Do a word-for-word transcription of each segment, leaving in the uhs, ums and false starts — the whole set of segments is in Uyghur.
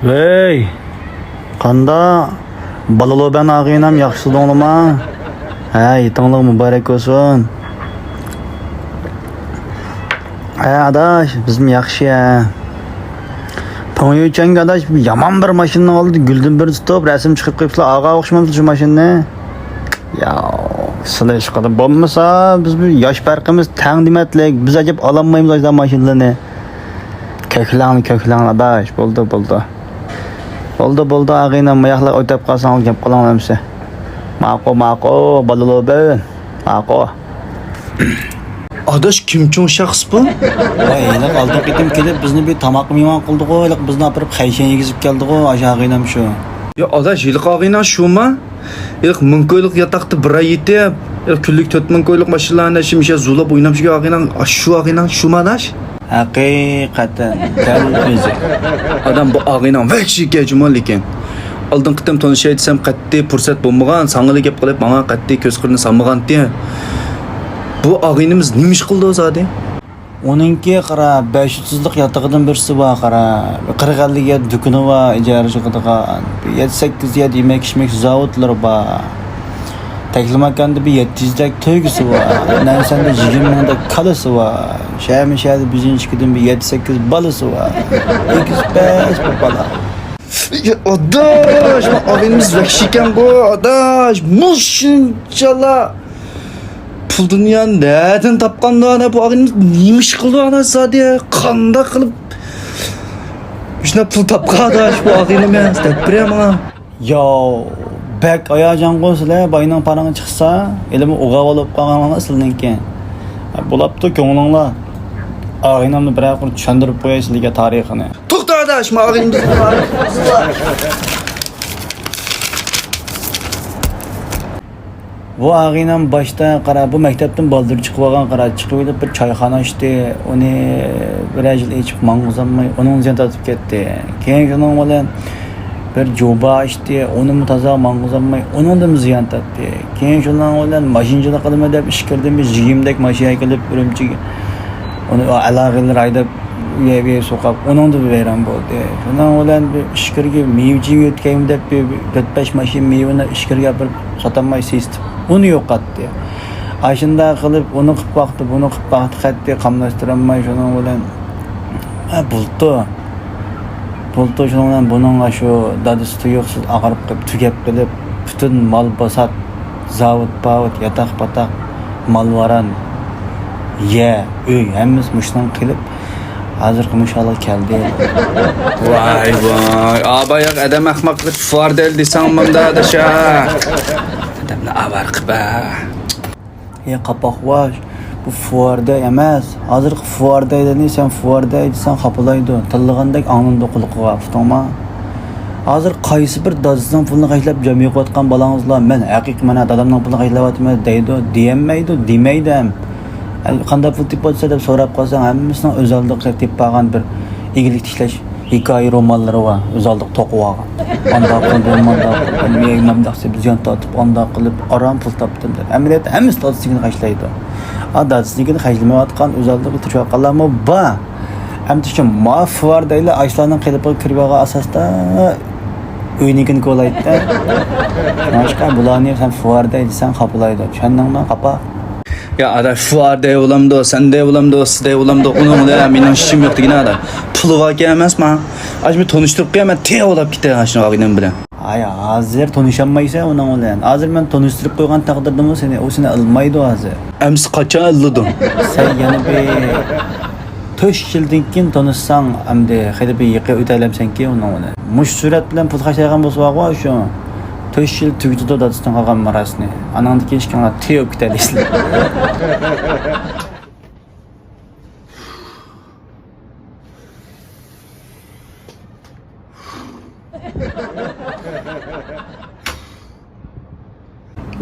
ۋەي، قاندا؟ بالىلو بەن ئاغىنەم، ياخشىسىدىڭلىما؟ ھە، ھېيتىڭلار مۇبارەك بولسۇن. ھە ئاداش، بىزمۇ ياخشى ھە. پېڭيۈچەنگە ئاداش يامان بىر ماشىنىنىڭ ئالدىدا گۈلدىن بىرنى تۇتۇپ رەسىم چىقىرىپ قويۇپسىلەر، ئاغا ئوخشىمامسىلەر شۇ ماشىنىنى؟ ياۋ، سىلەر ئىشقىلىپ بولمىسا، بىز بىر ياش پەرقىمىز تەڭ دېمەتلىك، بىز ئەجەب ئالالمايمىز ئاشۇنداق ماشىنىلارنى. كۆكلەڭلار، كۆكلەڭلار ئاداش، بولدى، بولدى. بولدى، بولدى، ئاغىنەم، ماياقلار ئۆتەپ قالساڭ گەپ قىلىڭلار ئەمسە. ماقۇل، ماقۇل، بالىلار بىلەن. ماقۇل. ئاداش، كىم چوڭ شەخس بۇ؟ ۋاي، ھېلىقى ئالدىنقى قېتىم كېلىپ بىزنى بىر تاماق مېھمان قىلدىغۇ، ھېلىقى بىزنى ئاپىرىپ خەيشەن يېگۈزۈپ كەلدىغۇ، ئاشۇ ئاغىنەم شۇ. يا ئاداش، ھېلىقى ئاغىنەڭ شۇما؟ ھېلىقى مىڭ كويلۇق ياتاقتا بىر ئاي يېتىپ، ھېلىقى كۈنلۈك تۆت مىڭ كويلۇق ماشىنىلارنى شىم ئىشە زۇلاپ ئويناپ يۈرگەن ئاغىنەڭ، ئاشۇ ئاغىنەڭ شۇما ئاداش؟ ھەقىقەتەن، دەل ئۆزى. ئادەم بۇ ئاغىنەڭ ۋەھشىيكەن جۇمۇ لېكىن. ئالدىنقى قېتىم تونۇشاي دېسەم، قەتئىي پۇرسەت بولمىغان، ساڭىلا گەپ قىلىپ، ماڭا قەتئىي كۆز قىرىنى سالمىغانتى. بۇ ئاغىنىمىز نېمە ئىش قىلدى زادى؟ ئۇنىڭكى قارا، بەش يۇلتۇزلۇق ياتىقىدىن بىرسى بار قارا. قىرىق ئەللىك يەر دۇكىنى بار، ئىجارە چىقىدىغان. بىر يەتتە سەككىز يەر يېمەك ئىچمەك زاۋۇتلىرى بار. تەكلىماكاندا بىر يەتتە يۈزدەك تۆگىسى بار. نەنسەندە يىگىرمە مىڭدەك كالىسى بار. شەھەرمۇ شەھەردە بىزنىڭكىدىن بىر يەتتە سەككىز بالىسى بار. ئېگىز پەس بىر بالا. يا ئاداش، بۇ ئاغىنىمىز ۋەھشىيكەنغۇ، ئاداش. مۇشۇنچىلا پۇل دۇنيانى نەدىن تاپقاندۇ، ئانا، بۇ ئاغىنىمىز نېمە ئىش قىلدى، ئانا، زادى؟ قانداق قىلىپ شۇنداق پۇل تاپقان، ئاداش، بۇ ئاغىنىمىز؟ دەپ بېرە ماڭا. ياۋ، بەك ھاياجانغۇ سىلەر، باينىڭ پارىڭى چىقسا، ھېلىمۇ ئوغا بولۇپ قالغانلار سىلىنىڭكى. بولاپتۇ، كۆڭلۈڭلار. ئاغىنەمنى بىرەر قۇر چۈشەندۈرۈپ قوياي سىلىگە تارىخىنى. توختا ئاداش، ماغىن بۇ ئاغىنەم باشتا قارا، بۇ مەكتەپتىن بالدۇر چىقىۋالغان قارا، چىقىۋېلىپ بىر چايخانا ئاچتى. ئۇنى بىرەر يىل ئېچىپ ماڭغۇزالماي، ئۇنىڭ زىيان تارتىپ كەتتى. كېيىن شۇنىڭ بىلەن بىر جۇبا ئاچتى، ئۇنىمۇ تازا ماڭغۇزالماي، ئۇنىڭدىنمۇ زىيان تارتتى. كېيىن شۇنىڭ بىلەن ماشىنىچىلىق قىلىمەن دەپ ئىچكىرىدىن بىر يىگىرمىدەك ماشىنا ئەكېلىپ ئۈرۈمچىگە ئۇنى ئالاغىلىرى ھەيدەپ ئۇ يەرگە سوقۇپ، ئۇنىڭدا بىر ۋەيران بولدى. شۇنىڭ بىلەن بىر ئىچكىرىگە مېۋە-چېۋە يۆتكەيمەن دەپ بىر، بىر تۆت-بەش ماشىنا مېۋىنى ئىچكىرىگە ئاپىرىپ ساتالماي سېسىتىپ، ئۇنى يوقاتتى. ئاشۇنداق قىلىپ، ئۇنى قىلىپ باقتى، بۇنى قىلىپ باقتى، قەتئىي قاملاشتۇرالماي، شۇنىڭ بىلەن، ھە، بۇلتۇر. بۇلتۇر شۇنىڭ بىلەن بۇنىڭ ئاشۇ دادىسى تۇيۇقسىز ئاغرىپ قېلىپ، تۈگەپ قېلىپ، پۈتۈن مال باسات، زاۋۇت-پاۋۇت، ياتاق-پاتاق، مال-ۋاران، يەر، ئۆي، ھەممىسى مۇشۇنىڭغا قېلىپ، ھازىرقى مۇشۇ ھالغا كەلدى. ۋاي ۋاي، ئاباياق ئادەم ئەخمەق قىلىپ فۇۋار دەيلى دېسەڭ مۇندا دەشە. ئادەمنى ئاۋارە قىلىپ. ھە، قاپاقۋاش، بۇ فۇۋار دەي ئەمەس. ھازىرقى فۇۋار دەيلەرنى سەن فۇۋار دەي دېسەڭ خاپىلايدۇ. تىللىغاندەك ئاڭلىنىدۇ قۇلىقىغا، ئۇقتۇڭما؟ ھازىر قايسى بىر دادىسىنىڭ پۇلىنى خەجلەپ جام يوقاتقان بالاڭىزلار، مەن ھەقىقىي مانا دادامنىڭ پۇلىنى خەجلەۋاتىمەن دەيدۇ، دېيەلمەيدۇ، دېمەيدۇ ھەم. ئە، قانداق پۇل تېپىۋاتىسەن دەپ سوراپ قالساڭ، ھەممىسىنىڭ ئۆز ئالدىغا تېپىپ بارغان بىر ئىگىلىك تىكلەش ھېكايە رومانلىرى بار، ئۆز ئالدىغا توقۇۋالغان. ئانداق قىلدىم، مانداق قىلدىم، مەن مۇنداق زىيان تارتىپ، ئانداق قىلىپ، ئاران پۇل تاپتىم دەپ. ئەمەلىيەتتە ھەممىسى دادىسىنىڭكىنى خەجلەيدۇ. ئا، دادىسىنىڭكىنى خەجلىمەيۋاتقان، ئۆز ئالدىغا تۇرۇۋاتقانلارمۇ بار. ئەمدى شۇ ما فۇۋار دەيلى ئاشۇلارنىڭ قېلىپىغا كىرىۋالغان ئاساستا ئۆينىڭكىنى كولايتتى. شۇڭلاشقا بۇلارنى سەن فۇۋار دەي دېسەڭ خاپىلايدۇ. چۈشەندىڭمۇ، قاپا؟ يا ئاداش، فۇۋار دەي بولامدۇ، سەن دەي بولامدۇ، سىز دەي بولامدۇ، ئۇنىڭ بىلەن مېنىڭ ئىشىم يوق دېگىنە ئاداش. پۇلى باركەن ئەمەسما؟ ئاشۇ تونۇشتۇرۇپ قوياي، مەن تېۋىلاپ كېتەي ئاشۇ ئاغىنەم بىلەن. ھاي، ھازىر تونۇشالمايسەن ئۇنىڭ بىلەن. ھازىر مەن تونۇشتۇرۇپ قويغان تەقدىردىمۇ سېنى، ئۇ سېنى ئىلمايدۇ ھازىر. ئەمىسە قاچان ئىللىدۇ؟ سەن يەنە بىر تۆت يىلدىن كېيىن تونۇشساڭ، ئەمدى خېلى بىر يېقىن ئۆتەلەمسەنكى ئۇنىڭ بىلەن. مۇشۇ سۈرەت بىلەن پۇل خەجلەيدىغان بولسا بارغۇ شۇ. تۆت يىل تۈگىتىدۇ دادىسىدىن قالغان مىراسنى. ئاناڭدىن كېيىن ئىككىڭلار تېۋىپ كېتەلەيسىلەر.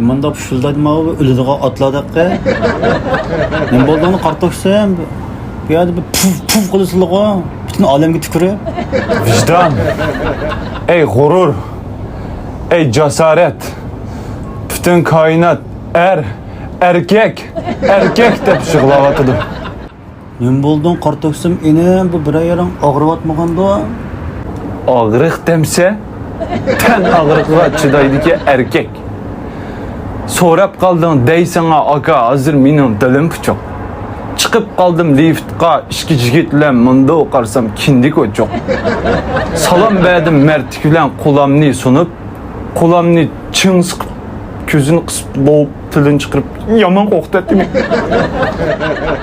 مۇنداق پۇشۇلدايدۇ ماۋۇ ئۆلىدىغان ئاتلاردەك. نېمە بولدۇڭ قارا توكسىم؟ بۇ يەردە بىر پۇف پۇف قىلىسىلىغۇ، پۈتۈن ئالەمگە تۈكۈرۈپ. ۋىجدان، ئەي غۇرۇر، ئەي جاسارەت، پۈتۈن كائىنات ئەر، ئەركەك، ئەركەك دەپ يىغلاۋاتىدۇ. نېمە بولدۇڭ قارا توكسىم ئىنىم، بۇ بىرەر يېرىڭ ئاغرىۋاتمىغاندۇ؟ ئاغرىق دەمسە، تەن ئاغرىقىغا چىدايدىكەن ئەركەك. سوراپ قالدىڭ دەيسەڭا ئاكا، ھازىر مېنىڭ دىلىم پۇچۇق. چىقىپ قالدىم لىفتقا ئىككى يىگىت بىلەن، مۇنداق قارىسام كىندىك ئوچۇق. سالام بەردىم مەردلىك بىلەن، قولامنى سۇنۇپ، قولامنى چىڭ سىقىپ، كۆزىنى قىسىپ، بوغۇپ، تىلىنى چىقىرىپ، يامان قورقۇتاتتى مېنى.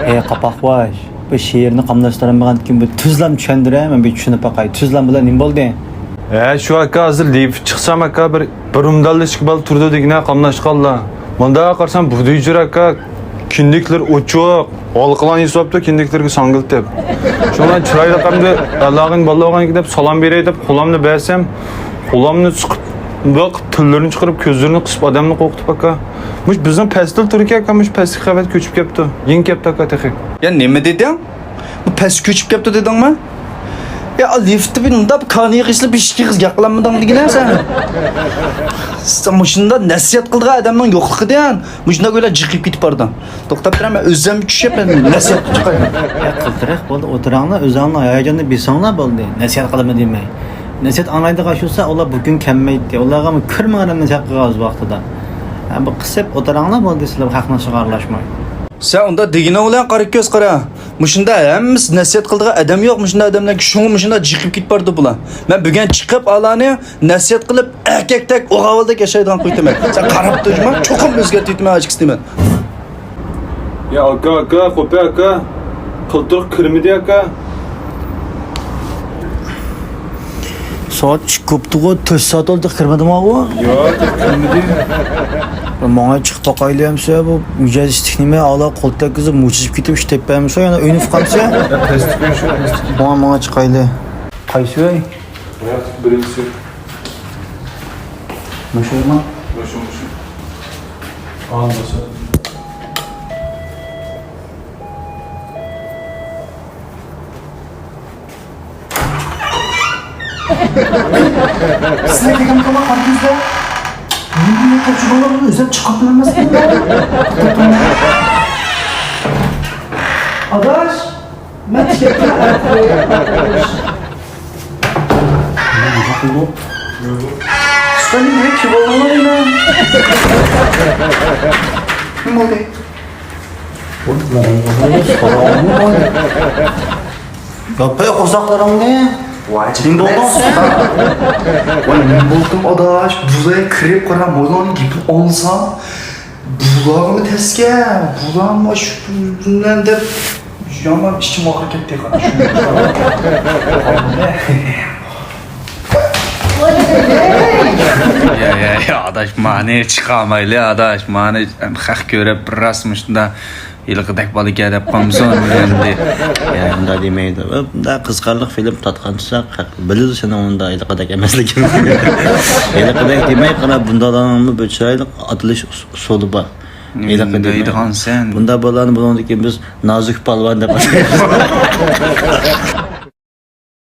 ھەي، قاپاقباش، بۇ شېئىرنى قاملاشتۇرالمىغاندىكىن بۇ تۈزلام چۈشەندۈرە، مەن بىر چۈشىنىپ باقاي. تۈزلام بىلەن نېمە بولدى؟ ھە، شۇ ئاكا، ھازىر لىفت چىقسام ئاكا، بىر، بىر ئۇمداللا ئىككى بالا تۇرىدۇ دېگىنە قاملاشقانلا. مۇنداق قارىسام، بۇدىجۇر ئاكا، كىندىكلىرى ئوچۇق، ھالقىلارنى يېسىۋاپتۇ كىندىكلىرىگە ساڭگىلىتىپ. شۇڭا چىرايلىق ئەمدى ئەلاغىن بالىلارغا دەپ سالام بېرەي دەپ قولامنى بەرسەم، قولامنى سىقىپ، بۇنداق تىللىرىنى چىقىرىپ، كۆزلىرىنى قىسىپ، ئادەمنى قورقۇتۇپ ئاكا. مۇش بىزنىڭ پەستىل تۇرىكى ئاكا، مۇش پەستىكى قەۋەتكە كۆچۈپ كەپتۇ. يېڭى كەپتۇ ئاكا تېخى. يا نېمە دېدىڭ؟ بۇ پەسكە كۆچۈپ كەپتۇ دېدىڭمۇ؟ يا، لىفتتا بىر مۇنداق كانى يىغىشلىپ، بىر ئىككى قىز گەپ قىلالمىدىڭ دېگىنە سەن. سەن مۇشۇنداق نەسىھەت قىلىدىغان ئادەمنىڭ يوقلۇقىدىن مۇشۇنداق ئۆيلەر جىقىپ كېتىپ بارىدۇ. توختاپ تۇرە، مەن ئۆزۈم چۈشۈپ، مەن نەسىھەت قىلىپ چىقاي. يا، قىلتىراق بولدى، ئولتۇراڭلار، ئۆزۈڭلار ھاياجاننى بېسىڭلار بولدى. نەسىھەت قىلىمەن دېمەي. نەسىھەت ئاڭلايدىغان شۇ بولسا، ئۇلار بۈگۈن كەلمەيتتى. ئۇلارغا كۆرمىگەن نەسىھەت قىلغان ئۆز ۋاقتىدا. ھە، بۇ قىسىپ ئولتۇراڭلار بولدى، سىلەر خەقنىڭ ئىشىغا ئارىلاشماي. سەن ئۇنداق دېگىنىڭ بىلەن قارا كۆز قارا. مۇشۇنداق ھەممىسى نەسىھەت قىلىدىغان ئادەم يوق، مۇشۇنداق ئادەملەرگە شۇڭا مۇشۇنداق جىقىپ كېتىپ بارىدۇ بۇلار. مەن بۈگۈن چىقىپ ئالارنى نەسىھەت قىلىپ، ئەركەكتەك، ئوغاۋىلدەك ياشايدىغان قويۇپتىمەن. سەن قاراپ تۇرما، چوقۇم ئۆزگەرتىۋېتىمەن، ئاچىقىسى دېمەن. يا ئاكا، ئاكا، قوپە ئاكا. قىلتۇرۇق كىرمىدى ئاكا. سائەت ئىككى بوپتىغۇ، تۆت سائەت بولدى كىرمىدىما ئۇ؟ ياق، كىرمىدى. ماڭا چىقىپ باقايلى ئەمسە، بۇ مىجەز ئىتتىك نېمە، ئالا قول تەگكۈزۈپ، مۇچۇشۇپ كېتىپ، ئىش تېپىپ بەرمىسە، يەنە ئۆينى ئۇقامسە؟ يا، پەستىكى شۇ، پەستىكى. ماڭا، ماڭا چىقايلى. قايسى ئۆي؟ بۇياقتىكى بىرىنچىسى. مۇشۇمۇ؟ مۇشۇ، مۇشۇ. ئا، مۇشۇ. سىلەر دېگەن تولا قارا كۆزلەر. نېمە قاچىپ بالامنى ئۆزۈم چىقىپ بىلمەسمەن. ئاداش، مەن چىقىپ. ئۇستام، نېمە كىم بولدۇڭلار يەنە؟ نېمە بولدى؟ ياپاي قورساقلىرىڭنى. ۋاي، نېمە بولدۇڭ سەن؟ ۋاي، نېمە بولدۇم، ئاداش؟ بۇلار كىرىپ قارا، مويلارنىڭ گېپىنى ئاڭلىسام، بۇلارمۇ تەسكە، بۇلارمۇ شۇ بىلەن دەپ، يامان ئىچىم ئاغرىپ كەتتى، قاراش. يا، يا، يا، ئاداش، مانى چىقارمايلى، ئاداش، مانى خەق كۆرۈپ، راست مۇشۇنداق ھېلىقىدەك بالىكەن دەپ قالمىسۇن ئەمدى. يا، ئۇنداق دېمەيدۇ. بۇنداق قىزىقارلىق فىلىم تارتقان تۇرساق، خەق بىلىدۇ سېنىڭ ئۇنداق ھېلىقىدەك ئەمەسلىكىڭنى. ھېلىقىدەك دېمەي، قارا، بۇنداقلارنىڭمۇ بىر چىرايلىق ئاتىلىش ئۇس-، ئۇسۇلى بار. ھېلىقى دېمەي. دەيدىغان سەن. بۇنداق بالىلارنى بۇنىڭدىن كېيىن بىز نازۇك پالۋان دەپ ئاتايمىز.